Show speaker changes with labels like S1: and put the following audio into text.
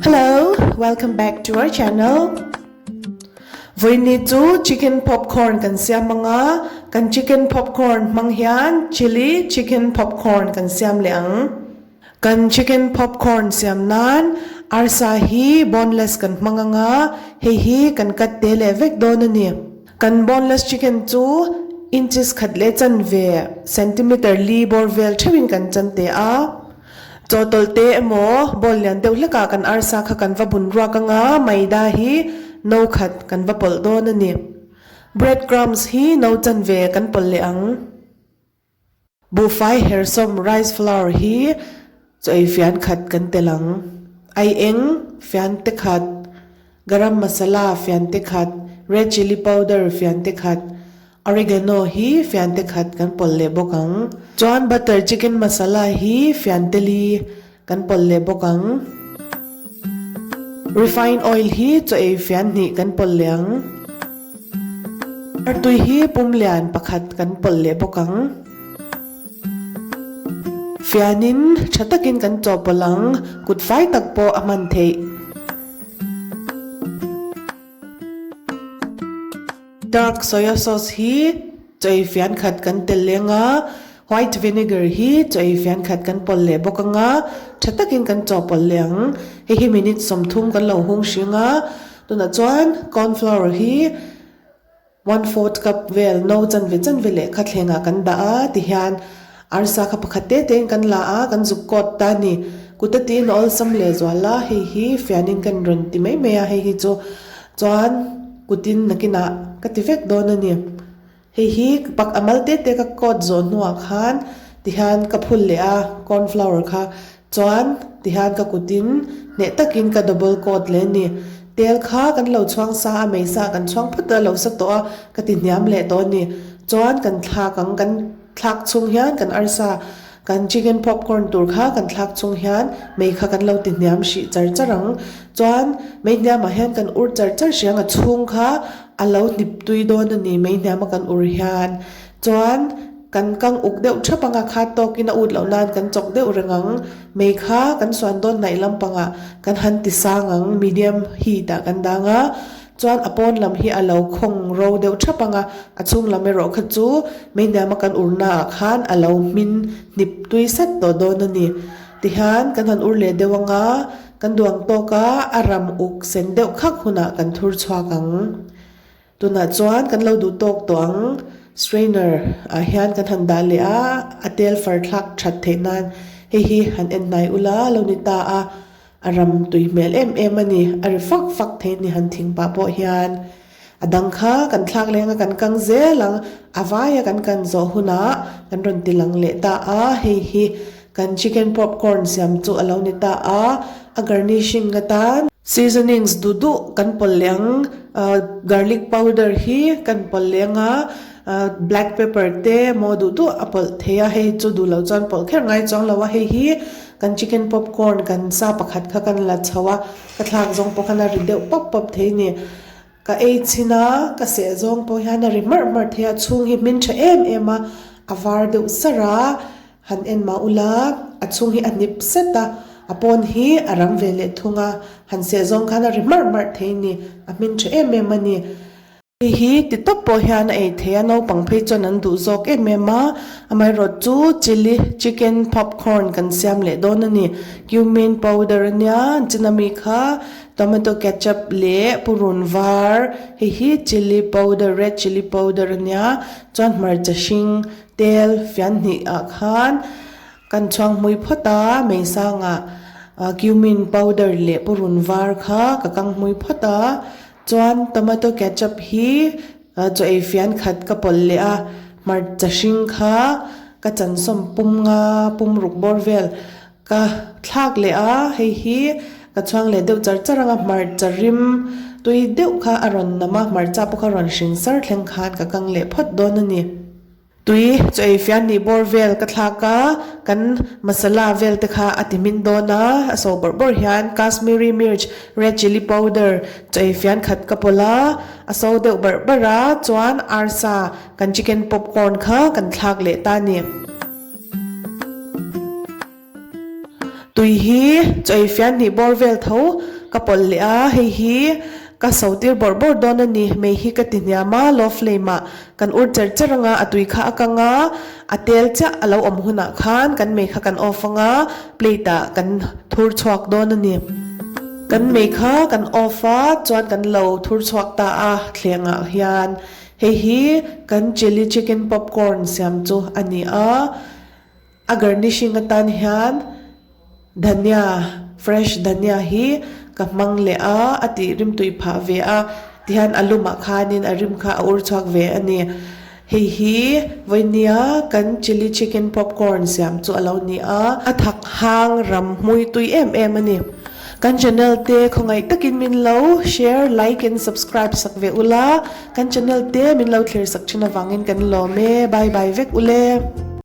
S1: Hello, welcome back to our channel. Vawiini chu chicken popcorn kan siam anga, kan chicken popcorn hmang hian chilli chicken popcorn kan siam leh ang. Kan chicken popcorn siam nan arsa hi boneless kan hmang anga, hei hi kan cut te leh vek dawn a ni. Kan boneless chicken chu inches khat leh chanve, centimeter li bawr vel theuhin kan chan te a. Chawhtawlh te emaw bowl lian deuh hlekah kan arsa kha kan va bun ruak anga maida hi no khat kan va pawlh dawn a ni. Bread crumbs hi no chanve kan pawlh leh ang. Buhfai hersawm rice flour hi chaw ei fian khat kan tel ang. Ai eng fian te khat, garam masala fian te khat, red chilli powder fian te khat, Oregano hi fiante khat kan pawlh leh bawk ang. Chuan butter chicken masala hi fiante li kan pawlh leh bawk ang. Refined oil hi chaw ei fian hnih kan pawlh leh ang. Artui hi pum lian pakhat kan pawlh leh bawk ang. Fianin tha takin kan chawhpawlh ang, kut fai tak pawh a hman theih. Dark soya sauce hi chaw ei fian khat kan tel leng a, white vinegar hi chaw ei fian khat kan pawlh leh bawk ang a, tha takin kan chawhpawlh leh ang. Hei hi minute 30 kan lo hung hring a, tunah chuan corn flour hi one fourth cup vel no chanve chanve leh kha thlengah kan dah a tihian arsa kha pakhat te tein kan la a, kan zuk kawt ta a ni. Kut a tiin a awlsam leh zual a, hei hi fianin kan rawn ti mai mai a, hei hi chu chuan. Kutin nakinah ka ti vek dawn a ni. Hei hi pak a mal te te ka coat zawh hnuah khan tihian ka phul leh a, corn flour kha chuan tihian ka kutin hneh takin ka double coat leh a ni. Tel kha kan lo chhuang sa a, meisa kan chhuang phawt a, lo sa tawh a, ka ti hniam leh tawh a ni. Chuan kan thlak ang, kan thlak chhung hian kan arsa Kan chicken popcorn tur kha kan thlak chung hian mei kha kan lo ti hniam hrih char char ang. Chuan mei hniamah hian kan ur char char hrih ang a chhung kha a lo hnip tui dawn a ni mei hniama kan ur hian. Chuan kan kang uk deuh thap ang a kha tawkin a ut loh nan kan chawk deuh reng ang. Mei kha kan suan dawn hnaih lampangah kan han ti sang ang medium heat ah kan dang a. Chuan a pawn lam hi a lo khawng ro deuh thap ang a, a chhung lam erawh kha chu mei hniama kan urna ah khan a lo hmin hnip tui sat tawh dawn a ni. Tihian kan han ur leh deuh ang a, kan duang tawk a, a ram uk sen deuh khak hunah kan thur chhuak ang. Tunah chuan kan lo duh tawk tawh ang, strainer ah hian kan han dah leh a, a tel far thlak that theih nan hei hi han en hnai ula lo ni ta a. A ram tui hmel em em a ni, a ri fak fak thei ni han thing pah pawh hian. A dang kha kan thlak leng a kan kang zel ang, a vaia kan kan zawh hunah kan rawn ti lang leh ta a, hei hi kan chicken popcorn siam chu a lo ni ta a, a garnishing atan. Seasonings duh duh kan pawlh leh ang, garlic powder hi kan pawlh leh ang a, black pepper te maw duh duh a pawlh thei a, hei chu duh loh chuan pawlh kher ngai chuang lo a, hei hi. Kan chicken popcorn kan sa pakhat kha kan la chho a, ka thlak zawng pawh khan a ri deuh pawp pawp thei a ni. Ka ei chhin a, ka seh zawng pawh hian a ri hmarh hmarh thei a, chhung hi hmin tha em em a, a var deuh sar a, han en mah ula a chhung hi a hnip set a, a pawn hi a ram ve leh thung a, han seh zawng khan a ri hmarh hmarh thei a ni, a hmin tha em em a ni. Hei hi ti tawp pawh hian a ei thei a, naupang phei chuan an duh zawk em em a, amaherawh chu chilli chicken popcorn kan siam leh dawn a ni. Cumin powder a nia, chinami kha tomato ketchup leh purun var, hei hi chilli powder red chilli powder a nia, chuan hmarcha hring tel fian hnih ah khan kan chhuang hmui phawt a, meisangah cumin powder leh purun var kha ka kang hmui phawt a. Chuan tomato ketchup hi chaw ei fian khat ka pawlh leh a, hmarcha hring kha ka chansawm pum nga pum ruk bawr vel ka thlak leh a, hei hi ka chhuang leh deuh char char ang a, hmarcha rim tui deuh kha a rawn nam a, hmarcha pawh kha rawn hring sar thleng khan ka kang leh phawt dawn a ni. Tui chaw ei fian nih bawr vel ka thlak a, kan masala vel te kha a ti hmin dawn a, a so bawrh bawrh hian Kashmiri mirch, red chilli powder, chaw ei fian khat ka pawlh a, a so deuh barh barh a, chuan arsa kan chicken popcorn kha kan thlak leh ta a ni. Tui hi chaw ei fian hnih bawr vel tho. ka pawlh leh a, hei hi ka so tir bawrh bawrh dawn a ni. Mei hi ka ti hniam a, low flame ah kan ur cher cher anga a tui kha a kang a, a tel chiah a lo awm hunah khan kan mei kha kan off anga plate ah kan thur chhuak dawn a ni. Kan mei kha kan off a, chuan kan lo thur chhuak ta a thleng ah hian hei hi kan chilli chicken popcorn siam chu a ni a. A garnishing atan hian dhania, fresh dhania hi ka hmang leh a, a tih rim tui phah ve a, tihian a lumah khanin a rim kha a ur chhuak ve a ni. Hei hi vawinia kan chilli chicken popcorn siam chu a lo ni a, a thak hang ram hmui tui em em a ni. Kan channel te khawngaih takin min lo share, like and subscribe sak ve ula, kan channel te min lo thlir sak thin avangin kan lawm e, bye bye vek ule.